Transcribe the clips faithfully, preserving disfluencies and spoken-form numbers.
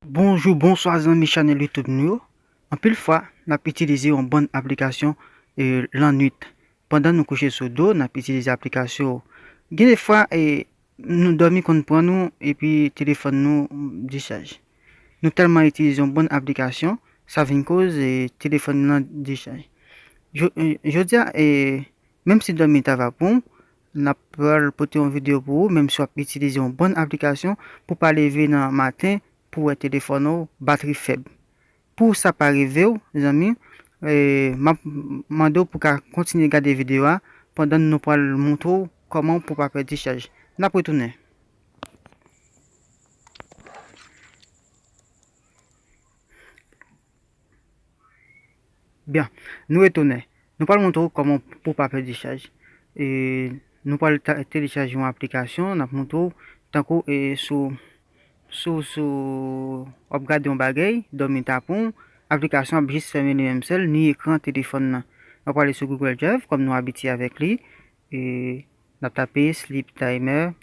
Bonjou, bonswa zanmi chanèl YouTube nou yo. Anpil fwa, n ap itilize yon bann aplikasyon e, lannwit. Pandan nou kouche sou do, n ap itilize aplikasyon yo. Gen de fwa, e, nou dòmi konn pran nou epi telefòn nou dichaj. Nou tèlman itilize yon bann aplikasyon, sa vin koz e, telefòn nan dichaj. Jo- e, Jodi a, e, menm si dòmi ta va pran w, n ap pral pote yon videyo pou ou, menm si w ap itilize yon bann aplikasyon pou pa leve nan maten pou wè telefòn ou batri fèb. Pou sa pa rive w, zanmi, e, m ap mande w pou ka kontinye gade videyo a pandan nou pral montre w kòman pou pa pèdi chaj. N ap retounen. Byen, nou retounen. Nou pral montre w kòman pou pa pèdi chaj. E, nou pral ta- telechaje yon aplikasyon, n ap montre w tankou e, sou sou, sou, w ap gade yon bagay, dòmi ta pran w, aplikasyon ap jis fèmen li menm sèl, ni ekran telefòn nan. W ap prale sou Google Drive, kòm nou abitye avèk li, e n ap tape sleep timer,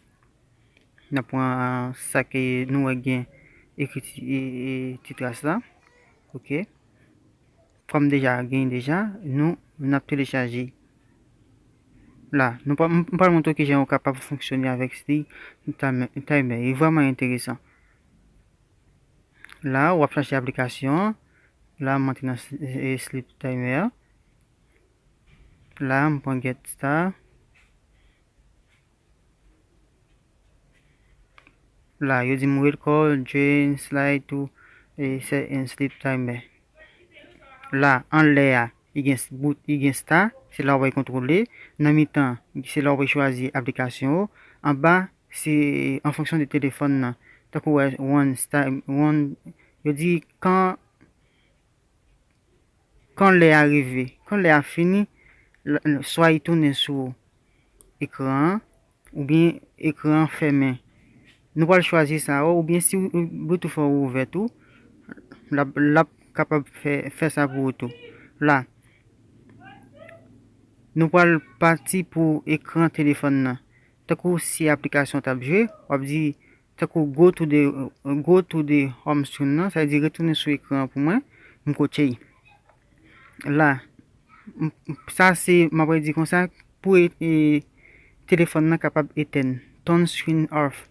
n ap pran sa ke nou wè gen ekri ti- e, e, ti tras la, oke. Kòm deja gen deja, nou, n ap telechaje. La, nou pa, m, m pral montre w kijan ou kapab fonksyone avèk sleep timer. Li vrèman enteresan. La, w ap chache aplikasyon an. La, m antre nan s- e, sleep timer. La, m pran Get Star. La, yo di m record, drain, slide to, e, set and sleep timer. La, anlè a, li gen s- bout, li gen star, se la w pral kontwole. Nan mitan, se la w pral chwazi aplikasyon yo. Anba, se an fonksyon de telefòn nan. Tankou wè, one star, one, yo di kan Kan lè a rive, kan lè a fini, l- swa li tounen sou ekran an, oubyen ekran an fèmen. Nou pral chwazi sa yo, oubyen si Bluetooth an ouvè tou, l ap, l ap kapab fè, fè sa pou ou tou. La, nou pral pati pou ekran telefòn nan. Tankou si aplikasyon t ap jwe, w ap di, tankou go to the, go to the home screen nan, sa vle di retounen sou ekran an pou mwen, m kotche l. La, m- m- sa se, m ap di konsa, pou e- e- telefòn nan kapab etenn. Turn screen off.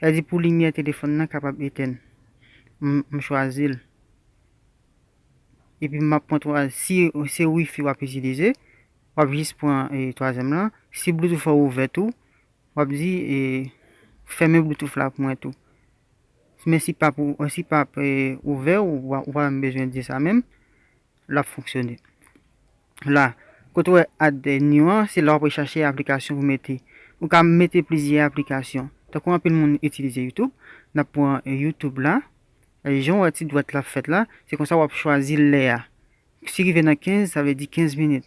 Sa vle di pou limyè telefòn nan kapab etenn. M, m chwazi l. Epi m ap pran twa, si se wifi w ap itilize, w ap jis pran e, twazyèm lan. Si Bluetooth an ouvè tou, w ap di e, fèmen Bluetooth la pou mwen tou. Men si p ap, si p ap e, ouvè, ou, ou pa menm bezwen di sa menm, l ap fonksyone. La, kote w wè add new an, se la w ap chache aplikasyon pou mete. Ou ka mete plizyè aplikasyon. Tankou anpil moun itilize YouTube, n ap pran e, YouTube la. E, jan w wè ti dwèt la fèt la, se konsa w ap chwazi lè a. Si rive nan kenz, sa vle di kenz minit.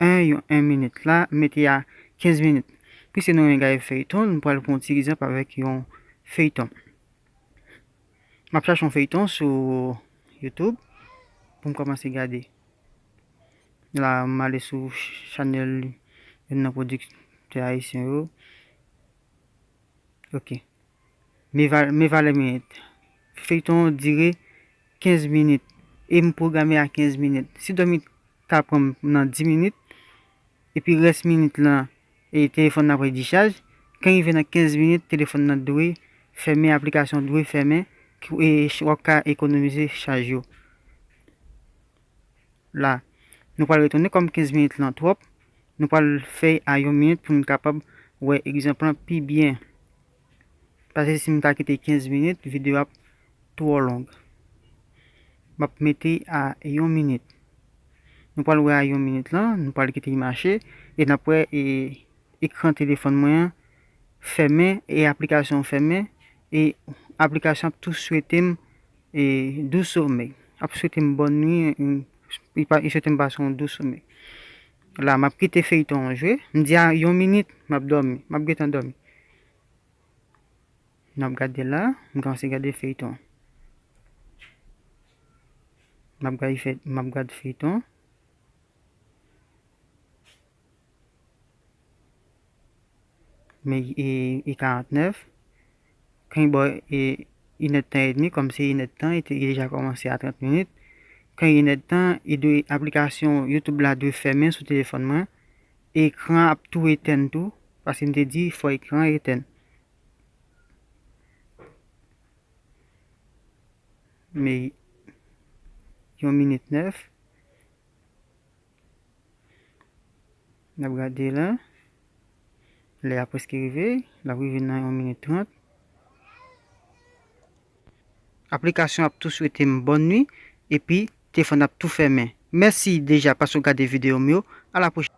En, yon en minit la, mete a kenz minit. Piske nou renmen gade feyton, nou pral pran yon ti egzanp avèk yon feyton. M ap chache yon feyton sou YouTube pou m kòmanse gade. La, m ale sou chanèl youn nan pwodiktè ayisyen yo. Ok. Men va- men valè minit. Feyton an dire kenz minit. E m pwograme a kenz minit. Si dòmi ta pran m nan dis minit, epi rès minit lan, e telefòn nan ap redi chaj, kan rive nan kenz minit, telefòn nan dwe fèmen, aplikasyon dwe fèmen, ki- e ch- w ap ka ekonomize chaj yo. La, nou pral retounen kòm kenz minit lan twòp, nou pral fè a yon minit pou nou kapab wè egzanp lan pi byen. Paske si m ta kite kenz minit, videyo ap twò long. M ap mete a yon minit. Nou pral wè a yon minit lan, nou pral kite l mache, e n ap wè e, ekran telefòn mwen an fèmen, e aplikasyon an fèmen, e aplikasyon ap tou swete m e, dou somèy. Ap swete m bòn nwi, e, li pa- li swete m pase yon dou somèy. La, m ap kite feyton an jwe. M di a yon minit, m ap dòmi. M ap gentan dòmi. N ap gade la, m kòmanse gade feyton. M ap gade fey- m ap gade feyton. Men e, e karantnèf. Kan li ba w e, inèdtan edmi, kòm se inèdtan, li te deja kòmanse a trant minit. Kan inèdtan, li dwe, aplikasyon YouTube la dwe fèmen sou telefòn mwen. Ekran ap tou etèn tou, paske m te di fò ekran etèn. Men yon minit nèf. N ap gade la. Lè a prèske rive. L ap rive nan yon minit trant. Aplikasyon ap tou swete m bòn nwi. Epi, telefòn ap tou fèmen. Mèsi deja paske w gade videyo m yo. A la pwochèn.